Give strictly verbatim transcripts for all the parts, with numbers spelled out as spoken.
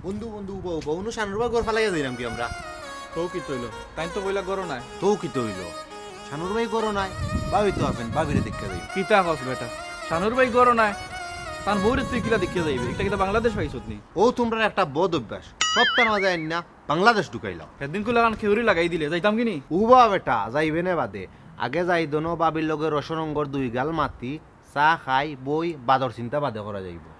বন্ধু, বন্ধু, উবা, উবা, উনু শানুর ভাই ঘর ফালাইয়া যাইরাম কি আমরা? তো কিতা অইলো? তাইন তো কইলা ঘরো নাই। তো কিতা অইলো? শানুর ভাই ঘরো নাই, ভাবি তো আছইন, ভাবিরে দেখিয়া যাইমু। কিতা কস বেটা? শানুর ভাই ঘরো নাই, তান বউরে তুই কিলা দেখিয়া যাইবে? ইটা কিতা বাংলাদেশ পাইছত নি? অউ তুমরার একটা বদ অভ্যাস, সপ্তার মাঝে আইন না বাংলাদেশ ঢুকাইলাও। হেদিন কুলাখান খেউরি লাগাই দিলে, যাইতাম কি নি? উবা বেটা, যাইবে নে বাদে। আগে যাই দনো ভাবির লগে রসরঙ্গর দুই গাল মাতি, চা খাই, বই, বাদর চিন্তা বাদে করা যাইবো।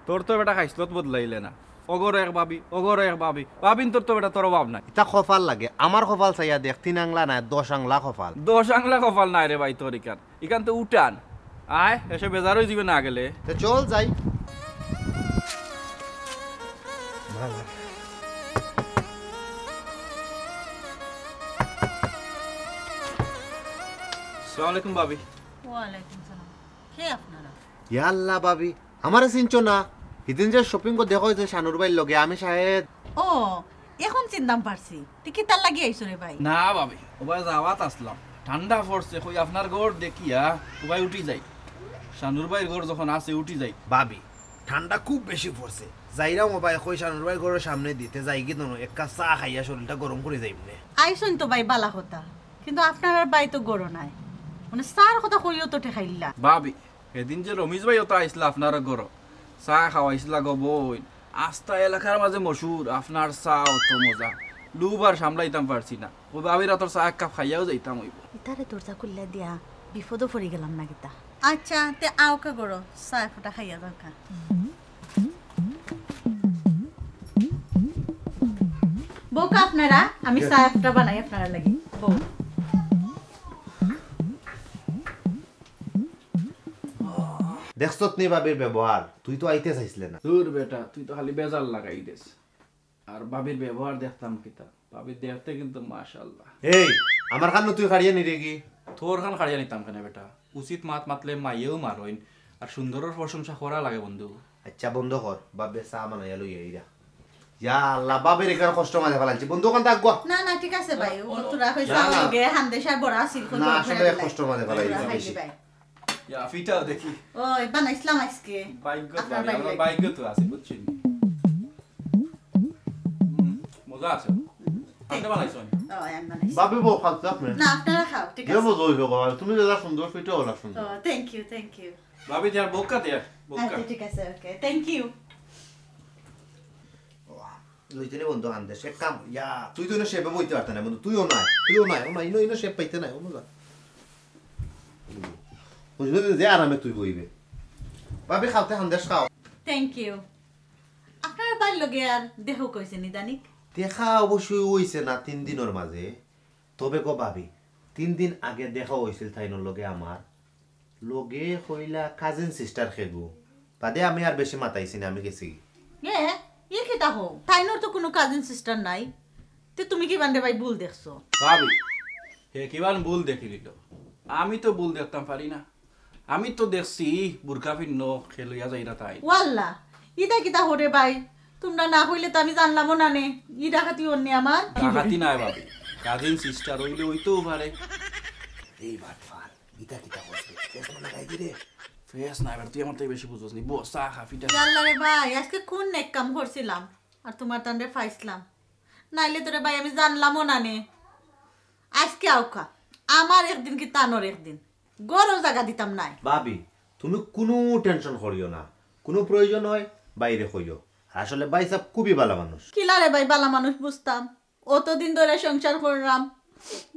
তোর তো বেটা খাইছলত বদলাইলে না। অগরো এক ভাবি, অগরো এক ভাবি। ভাবিন তোর তো বেটা তোর অভাব নাই। ইতা কপাল লাগে, আমার কপাল চাইয়া দেখ, তিন আংলা নায়, দশ আংলা কপাল। দশ আংলা কপাল নায় রে ভাই তোর ইখান। ইখান তো উঠান। আয়, এসে বেজার অইযিবে না গেলে। তে চল যাই। আসসালামু আলাইকুম ভাবি। ওয়ালাইকুম সালাম। কে আপনারা? ইয়া আল্লাহ ভাবি, আমারে চিনছো না? হিদিন যে shopping-ও দেখা অইছে শানুর ভাইর লগে, আমি শাহেদ। ও, এখন চিনতাম পারছি। তে কিতার লাগি আইছো রে ভাই? না ভাবি, ওবায় যাওয়াত আছলাম। ঠান্ডা পড়ছে, কই আপনার ঘর দেখিয়া ওবায় উঠি যাই। শানুর ভাইর ঘর যখন আছে, উঠি যাই। ভাবি, ঠান্ডা খুব বেশি পড়ছে। যাইরাম ওবায়, কই শানুর ভাইর ঘরর সামনেদি, তে যাইগি দনো, এক কাপ চা খাইয়া শরীলটা গরম করি যাইমু নে। আইছইন তো ভাই, বালা কথা। কিন্তু আপনারার ভাই তো ঘরো নাই। মানে, চার কথা কইও তো ঠেকাইলা। ভাবি, হেদিন যে রমিজ ভাই অতা আইছলা আপনার ঘরো, চা খাওয়াইছলা গো বইন, আস্তা এলাকার মাঝে মশহুর, আপনার চা অত মজা। লোভ আর সামলাইতাম পারছি না। অউ ভাবির আতর চা এক কাপ খাইয়াউ যাইতাম অইবো। ইতারে দরজা খুলিয়া দিয়া বিপদো পড়ি গেলাম না কিতা? আচ্ছা, তে আউক্কা ঘরো, চা এক ফুটা খাইয়া যাউক্কা। বউক্কা আপনারা, আমি চা এক ফুটা বানাই আপনারার লাগি। বউ। দেখছত নি ভাবির ব্যবহার? তুই তো আইতে চাইছলে না। দূর বেটা, তুই তো খালি বেজার লাগাই দেস। আর ভাবির ব্যবহার দেখতাম কিতা? ভাবি দেখতে কিন্তু মাশাআল্লাহ। এই, আমার খান তুই কাড়িয়া নিরে কি? তোর খান কাড়িয়া নিতাম কেনে বেটা? উচিত মাত মাতলে মাইয়েও মারইন, আর সুন্দরর প্রশংসা করা লাগে বন্ধু। আচ্ছা বন্ধ কর, ভাবিয়ে চা বানাইয়া লইয়া আইরা। ইয়া আল্লাহ, ভাবিরে ইখান কষ্টর মাঝে ফালাইছি। বন্ধু, অখান থাক গো। না, না, ঠিক আছে ভাই, ও, ও, তোরা কইছ না, না। লগে হান্দেশা বড়া আছিল, কই না, বড়া আসলে খাইলে। কষ্টর মাঝে ফালাইছি বড়া খাইলে বেশি। ভাই। ইয়া, ফিটাও দেখি। ওই, বানাইছলাম আজকে। ভাগ্য আপনার ভাই, ভাই আমরা লাগে। ভাগ্য তো আছে, বুঝছেন? হুম, মজা আছে। হুম। আপনি বানাইছেন? ও, আমি বানাইছি। ভাবি বউ খাচ্ছে আপনি? না, আপনারা খাও, ঠিক যে আছে। মজা হইলো গো, তুমি যেটা সুন্দর, ফিটাও অলা সুন্দর। ও, thank you, thank you। ভাবি, যার বউক্কা দে, বউক্কা। আচ্ছা, ঠিক আছে, okay, thank you। লইতে নে বন্ধু, আন দে, সে কাম, ইয়া, তুই তো ইনো শেপে বইতে পারতে না বন্ধু, তুইও নাই, তুইও নাই, ও নাই, ইনো, ইনো শেপ পাইতে নাই, ও মজা। বুঝলি যে আরামে তুই বইবে। ভাবি, খাওতে হান্দেশ খাও। Thank you। আপনার ভাইর লগে আর দেখা অইছে নি দানিক? দেখা অবশ্যই অইছে না তিন দিনর মাঝে। তবে গো ভাবি, তিন দিন আগে দেখা অইছিল তাইনর লগে আমার। লগে কইলা cousin sister খেগু। বাদে আমি আর বেশি মাতাইছি না, আমি গেছি। এ, ই কিতা কও? তাইনর তো কুনু cousin sister নাই। তে তুমি কিবানরে ভাই ভুল দেখছো? ভাবি, হে কিবান ভুল দেখি নিল? আমি তো ভুল দেখতাম পারি না। আমি তো দেখছি বুরকা পিন্দ খেলইয়া যাইরা তাই। ওয়াল্লা, ইটা কিতা হরে ভাই? তুমরা না কইলে তো আমি জানলামও না নে। ই ডাকাতি অর নি আমার। ডাকাতি নায় ভাবি, cousin sister অইলে অইতেও পারে। এই বাটফার, ইটা কিতা করছে? Face না লাগাই দিরে। Face না, এবার তুই আমার থেকে বেশি বুঝোস নি। বস, চা খা, ফিটা। ইয়াল্লা রে ভাই, আজকে কোন নেক কাম করছিলাম? আর তুমার তানরে পাইছলাম। নাইলে তোরে ভাই আমি জানলামও না নে। আজকে আউক্কা। আমার একদিন কি তানর একদিন। ঘরও জাগা দিতাম নায়। ভাবি, তুমি কুনু tension করিও না। কুনু প্রয়োজন অয়, ভাইরে কইও। আসলে ভাইসাব খুবই ভালা মানুষ। কিলা রে ভাই ভালা মানুষ বুঝতাম? অতদিন ধরে সংসার কররাম,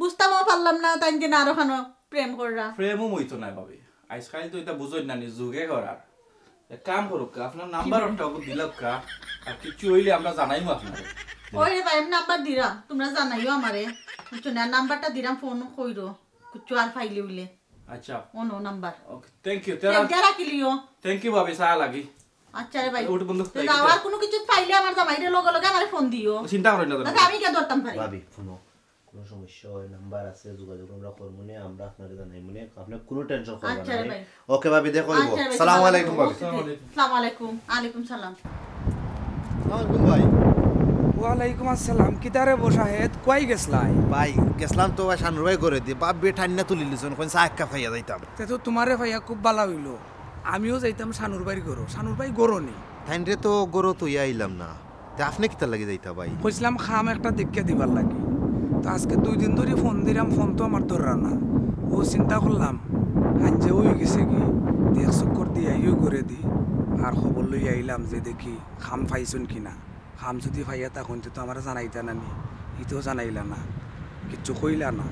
বুঝতামও পারলাম না, তাইন দিন আরো খানো প্রেম কররা। প্রেমও অইতো নায় ভাবি, আইজকাইল তো ইতা বুঝইন না নি, যুগে করার। এক কাম করউক্কা, আপনার number ওটা ওকে দিলাউক্কা, আর কিচ্ছু অইলে আমরা জানাইমু আপনারে। ওই রে ভাই, আমি number দিরাম, তুমরা জানাইও আমারে, বুঝছো না? Numberটা দিরাম, phone কইরো, কিচ্ছু আর পাইলে অইলে। আচ্ছা। অনো number। Okay, thank you। তেরা তেরা কিলিও। Thank you ভাবি, চা লাগি। আচ্ছা রে ভাই। উঠ বন্ধু, তে যাও, আর কুনু কিছু পাইলে আমার জামাইরে লগে লগে আমারে phone দিও। চিন্তা করইন না, না, আমি কে ধরতাম পারি? ভাবি, হুনো, কুনু সমস্যা অয়, number আছে, যোগাযোগ আমরা করমু নে, আমরা আপনারে জানাইমু নে, আপনে কুনু tension করবা আচ্ছা না। রে ভাই। Okay ভাবি, দেখা অইবো। আচ্ছা রে ভাই, সালামু আলাইকুম ভাবি। আসসালামু আলাইকুম। আলাইকুম সালাম। সালাম আলাইকুম ভাই। ওয়ালাইকুম আসসালাম। কিতা রে বো শাহেদ, কই গেছলায়? ভাই, গেছলাম তো ভাই শানুর ভাই ঘরেদি, ভাবিয়ে ঠান্ডা তুলিলিছইন, কইন চা এক কাপ খাইয়া যাইতাম। তে তো তুমারে পাইয়া খুব ভালা অইলো। আমিও যাইতাম শানুর ভাইর ঘরো। শানুর ভাই ঘরো নি? তাইনরে তো ঘরো থইয়া আইলাম না। তে আপনে কিতার লাগি যাইতা ভাই? কইছিলাম কাম একটা দেখিয়া দিবার লাগি। তো আজকে দুই দিন ধরি ফোন দিলাম, ফোন তো আমার ধররা না। অউ চিন্তা করলাম, হাইঞ্জা অইগেছে গি, তে এক চক্কর দিয়া আইও ঘরে দি, আর খবর লইয়া আইলাম যে দেখি কাম পাইছইন কিনা। কাম যুদি পাইয়া থাকইন তে তো আমারে জানাইতা না নি, ইতেও জানাইলা না, কিচ্ছু কইলা না।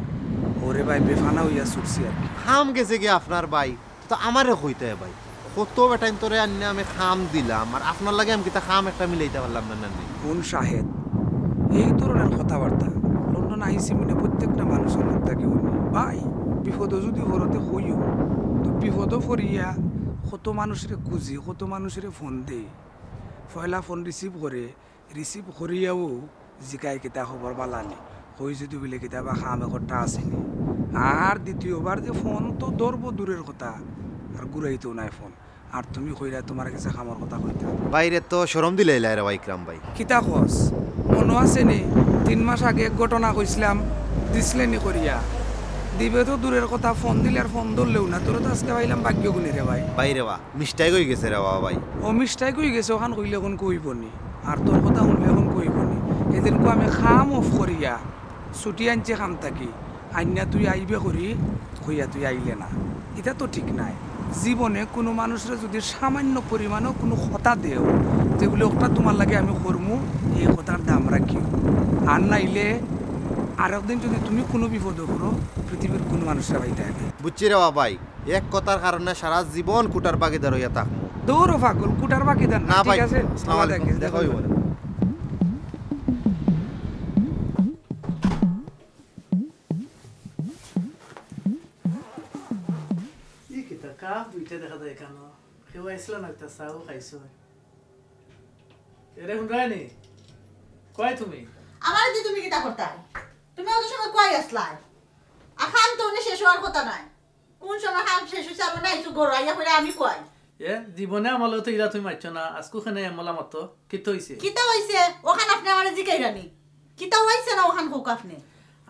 অউরে ভাই, বেফানা অইয়া ছুটছি আর কি। কাম গেছে গি আপনার ভাই, তো আমারে কইতা ভাই। কত বেটাইন্তরে আনিয়া আমি কাম দিলাম, আর আপনার লাগি আমি কিতা কাম একটা মিলাইতা পারলাম না, না নি? হুন শাহেদ, এই ধরনের কথাবার্তা লন্ডন আইছি মানে প্রত্যেকটা মানুষর মুখ থাকি হুনি। ভাই, বিপদো যুদি পড়ো তে কইও, তো বিপদো পড়িয়া কত মানুষরে খুঁজি, কত মানুষরে ফোন দেই। পয়লা ফোন রিসিভ করে, রিসিভ করিয়াও জিকায় কিতা খবর বালা নি, কই যুদি বুলে কিতা বা কাম একটা আছে নি। আর দ্বিতীয়বার যে ফোন তো ধরবো দূরের কথা, আর ঘুরাইতো নায় ফোন। আর তুমি কইরা তুমার গেছে কামর কথা কইতা। ভাইরে তো শরম দিলাইলায় রে ভাই ইকরাম ভাই। কিতা কস? মনো আছে নি? তিন মাস আগে এক ঘটনা কইছিলাম, দিছলে নি করিয়া? দিবে তো দূরের কথা, ফোন দিলে আর ফোন ধরলেও না। তোরে তো আজকে পাইলাম ভাগ্য গুণী রে ভাই। ভাইরে বা, মিস্টেক অইগেছে রে বা ভাই। অউ মিস্টেক অইগেছে, অখান কইলে অখন কইবো নি? আর তোর কথা হুনলে অখন কইবো নি? এদিনকু আমি কাম অফ করিয়া ছুটি আনছি কাম থাকি, আইন্না তুই আইবে করি কইয়া তুই আইলে না, ইতা তো ঠিক নায়। জীবনে কুনু মানুষরে যুদি সামান্য পরিমাণও কুনু কথা দেও, যেগুলি অকটা তুমার লাগি আমি করমু, এই কথার দাম রাখিও। আর নাইলে আরক দিন যুদি তুমি কুনু বিপদো পড়ো, পৃথিবীর কুনু মানুষরে পাইতায় না। বুঝছি রে বা ভাই, এক কথার কারণে সারা জীবন কুটার বাগিদার অইয়া থাকমু। দৌড়ো ফাকুল, কুটার বাগিদার না, না ঠিক ভাই, আছে? আসসালামু আলাইকুম, দেখা অইবো না। ই কিতা, কাপ দুইটা দেখা যায় কেন? কেউ আইছিল না, একটা চাও খাইছো। এরে হুনরায়নি, কই তুমি? আমারে দি তুমি কিতা করতায়? তুমি অত সময় কই আছলায়? আর কাম তো অনে শেষ অওয়ার কথা নায়। কুন সময় কাম শেষ অইছে, আর অনে আইছো ঘরো, আইয়া কইরায় আমি কই? এ, জীবনে আমার লগে তো ইলা তুমি মাতছো না, আজকু কেনে এমলা মাতছো? কিতা অইছে? কিতা অইছে? অখান আপনে আমারে জিকাইরা নি। কিতা অইছে না অখান কউক আপনে।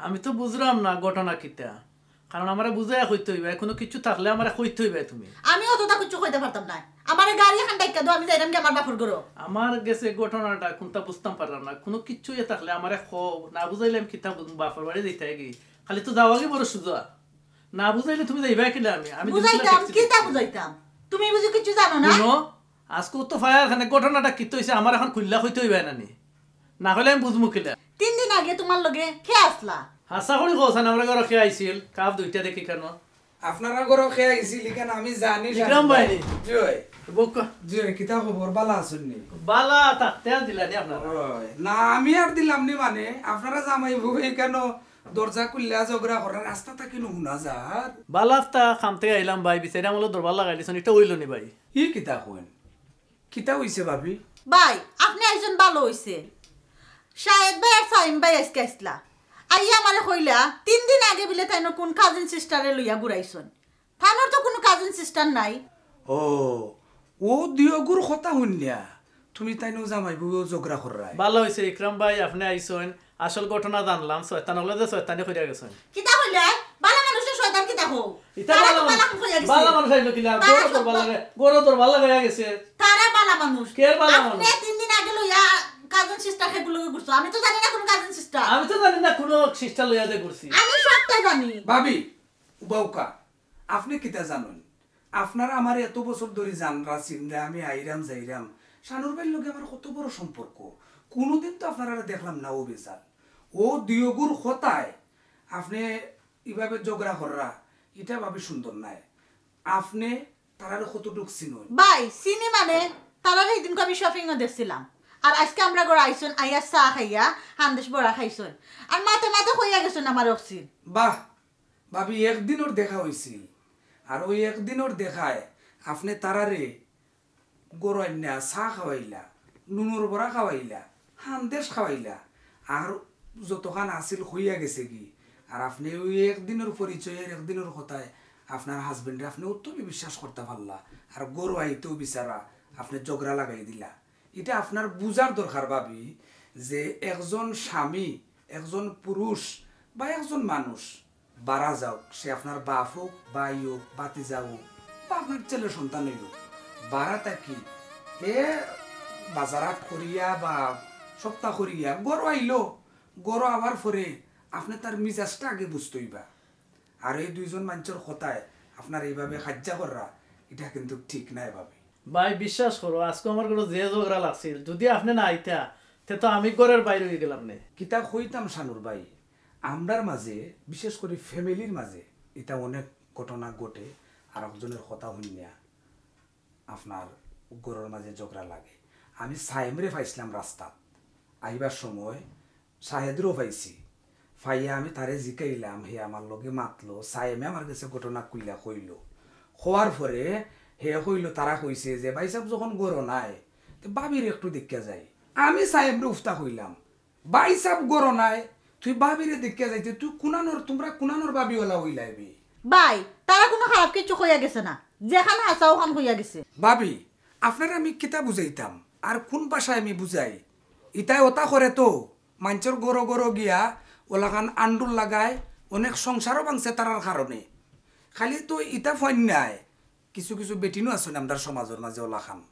আমি তো বুঝরাম না ঘটনা কিতা। কারণ আমারে বুঝাইয়া কইতে অইবায়, কুনু কিচ্ছু থাকলে আমারে কইতে অইবায় তুমি। আমি অততা কিচ্ছু কইতাম পারতাম নায়। আমারে গাড়ি এখান ডাইক্কা দেও, আমি যাইরাম গি আমার বাপর ঘরো। আমার গেছে ঘটনাটা কুনতা বুঝতাম পাররাম না। কুনু কিচ্ছু ইয়ে থাকলে আমারে কও, না বুঝাইলে আমি কিতা বুঝমু, বাপর বাড়ি যাইতায় গি। খালি তো যাওয়া গি বড় সুজা। না বুঝাইলে তুমি যাইবায় কিলা আমি? আমি বুঝাইতাম, কিতা বুঝাইতাম? তুমি বুঝি কিচ্ছু জানো না? হুনো, আজকু তো ফায়ার খানে ঘটনাটা কিতা অইছে, আমার অখন খুইল্লা কইতে অইবায় না নি? না কইলে আমি বুঝমু কিলা? তিন দিন আগে তুমার লগে কে আছলা? হাছা করি কও ছাইন, আমরার ঘরো কে আইছিল? কাপ দুইটা দেখি কেন? আপনারার ঘরো কে আইছিল ইখান আমি জানি। ইকরাম ভাই। জি অয়। বউক্কা। জি অয়, কিতা খবর? বালা আছইন নি? বালা থাকতে আর দিলা নি আপনারা। অয়। না, আমি আর দিলাম নি মানে, আপনারা জামাই বউ ইখানো দরজা খুইল্লা ঝগড়া কররা, রাস্তা থাকি নু হুনা যার। বালা আছতা, কাম থাকি আইলাম ভাই, বিচারি আমলো দরবার লাগাই দিছইন, ইটা অইলো নি ভাই? ই কিতা কইন? কিতা অইছে ভাবি? ভাই, আপনে আইছইন ভালা অইছে। শাহেদ ভাই আর সাইম ভাই আইজকে আইছলা। আইয়া আমারে কইলা, তিন দিন আগে বুলে তাইনর কুন cousin sister রে লইয়া ঘুরাইছইন। তানর তো কুনু cousin sister নাই। ও, অউ দুইওগুর কথা হুনিয়া তুমি তাইন অউ জামাই বউ ঝগড়া কররায়। ভালা অইছে ইকরাম ভাই, আপনে আইছইন। আসল ঘটনা জানলাম, শয়তান অকলে যে শয়তানি করিয়া গেছইন। কিতা কইলে? ভালা মানুষরে শয়তান কিতা কও? ইতা তারা ভালা তো মানুষ, ভালা কাম করিয়া গেছে। ভালা মানুষ আইলো কিলা? তারা গরো আসল দরবার ভালা। লাগাই, গরো দরবার লাগাইয়া গেছে। তারা ভালা মানুষ। কে ভালা মানুষ? আপনে তিন দিন আগে লইয়া cousin sister হেগুর লগে ঘুরছো। আমি তো জানি না কুনু cousin sister। আমি তো জানি না কুনু sister লইয়া যে ঘুরছি। আমি সবটা জানি। ভাবি, উবাউকা, আপনে কিতা জানইন? আপনারা আমারে এত বছর ধরি জানরা, চিনরা, আমি আইরাম যাইরাম। শানুর ভাইর লগে আমার কত বড় সম্পর্ক। কুনুদিন তো আপনারারে দেখলাম না অউ বেজাল। অউ দুইওগুর কথায় আপনে ইভাবে ঝগড়া কররা, ইটা ভাবি সুন্দর নায়। আপনে তারারে কতটুক চিনইন? ভাই, চিনি মানে, তারারে হিদিনকু আমি shopping-ও দেখছিলাম। আর আইজকে আমরার ঘরো আইছইন, আইয়া চা খাইয়া, হান্দেশ বড়া খাইছইন। আর মাতে মাতে কইয়া গেছইন আমারে অকছিল। বাহ, ভাবি, একদিনর দেখা অইছিল, আর অউ একদিনর দেখায় আপনে তারারে ঘরো আইন্না চা খাওয়াইলা, নুনর বড়া খাওয়াইলা, হান্দেশ খাওয়াইলা, আর যতখান আছিল কইয়া গেছেগি। আর আপনে অউ একদিনর পরিচয় আর একদিনর কথায় আপনার husband-রে আপনে অতবি বিশ্বাস করতা পারলা, আর ঘরো আইতেউ বিচারা আপনে ঝগড়া লাগাই দিলা। ইটা আপনার বুঝার দরকার ভাবি যে একজন স্বামী, একজন পুরুষ বা একজন মানুষ বারা যাউক, সে আপনার বাপ অউক, ভাই অউক, ভাতিজা অউক, বা আপনার ছেলে সন্তানই অউক, বারা থাকি হে বাজারহাট করিয়া বা সপ্তাহ করিয়া ঘরো আইলো, ঘরো আওয়ার পরে আপনে তার মিজাজটা আগে বুঝতে অইবা। আর এই দুইজন মানষর কথায় আপনার এইভাবে হাইজ্জা কররা, ইটা কিন্তু ঠিক নায় ভাবি। ভাই, বিশ্বাস করো, আজকে আমার ঘরো যে ঝগড়া লাগছিল, যদি আপনে না আইতা, তে তো আমি ঘরর বাইর অইগেলাম নে। কিতা কইতাম শানুর ভাই, আমরার মাঝে, বিশেষ করি ফ্যামিলির মাঝে, ইতা অনেক ঘটনা ঘটে। আর একজনর কথা হুনিয়া আপনার ঘরর মাঝে ঝগড়া লাগে। আমি সায়েমরে পাইছিলাম রাস্তাত, আইবার সময় শাহেদরেও পাইছি। পাইয়া আমি তারে জিকাইলাম, হে আমার লগে মাতলো, সায়েমে আমার গেছে ঘটনা খুলিয়া কইলো। কওয়ার পরে হে কইলো, তারা কইছে যে, "ভাইসাব যখন ঘরো নাই, তে ভাবিরে একটু দেখিয়া যাই।" আমি সায়েমরে উফতা কইলাম, "ভাইসাব ঘরো নাই, তুই ভাবিরে দেখিয়া যাইতে, তুই কুনানর, তুমরা কুনানর ভাবিওয়ালা অইলায় বে?" ভাই, তারা কুনু খারাপ কিচ্ছু কইয়া গেছে না, যেখান হাছা অখান কইয়া গেছে। ভাবি, আপনারে আমি কিতা বুঝাইতাম, আর কুন ভাষায় আমি বুঝাই? ইতায় অতা করে তো, মানষর ঘরো ঘরো গিয়া অলাখান আন্ডুল লাগায়, অনেক সংসারও ভাঙছে তারার কারণে। খালি তো ইতা ফাইন নায়, কিছু কিছু বেটিনও আছইন আমরার সমাজর মাঝে অলাখান।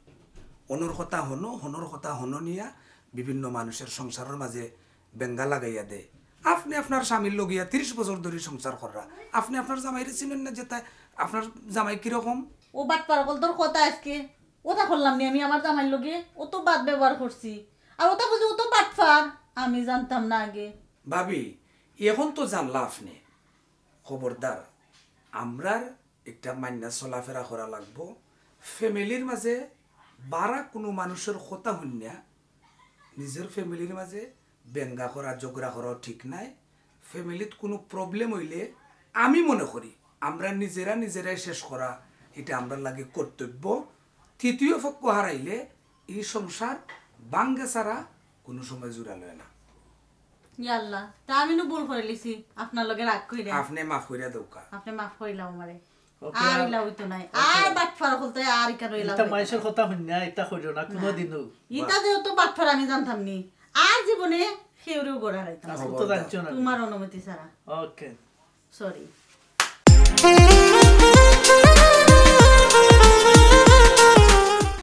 অনর কথা হনো, হনর কথা হনো নিয়া বিভিন্ন মানুষর সংসারর মাঝে বেঙ্গা লাগাইয়া দে। আপনে আপনার স্বামীর লগে তিরিশ বছর ধরি সংসার কররা, আপনে আপনার জামাইরে চিনইন না, যেতা আপনার জামাই কিরকম? ও বাটপার অকলতর কথা আজকে, অতা করলাম নি আমি আমার জামাইর লগে, অত বাদ ব্যবহার করছি, আর অতা বুঝি অত বাটপার, আমি জানতাম না আগে। ভাবি, এখন তো জানলা আপনে, খবরদার, আমরার একটা মাইন্না চলাফেরা করা লাগবো। ফ্যামিলির মাঝে বারা কুনু মানুষর কথা হুনিয়া নিজর ফ্যামিলির মাঝে বেঙ্গা করা, ঝগড়া করাও ঠিক নায়। ফ্যামিলিত কুনু প্রবলেম অইলে আমি মনে করি আমরা নিজেরা নিজেরাই শেষ করা, ইটা আমরার লাগি কর্তব্য। তৃতীয় পক্ষ হারাইলে ই সংসার ভাঙ্গে ছাড়া কুনু সময় জুড়া লয় না। ইয়া আল্লাহ, তা আমি নু ভুল করিলিছি, আপনার লগে রাগ করিয়া। আপনে মাফ করিয়া দেউক্কা। আপনে মাফ করিলাও আমারে। ওকে, আর আর ইলা অইতো নায়। ওকে। আর বাটপার অকলতে আর ইকানো ইলা ইতা অইতো মাইনষর নায়। কথা হুনিয়া ইতা করিও না, না। কুনুদিনও। ইতা যে অত বাটপার আমি জানতাম নি। আর জীবনে কেউরেও ঘরো আইতাম না। আমি তো জানছি না। তুমার অনুমতি ছাড়া। ওকে। সরি।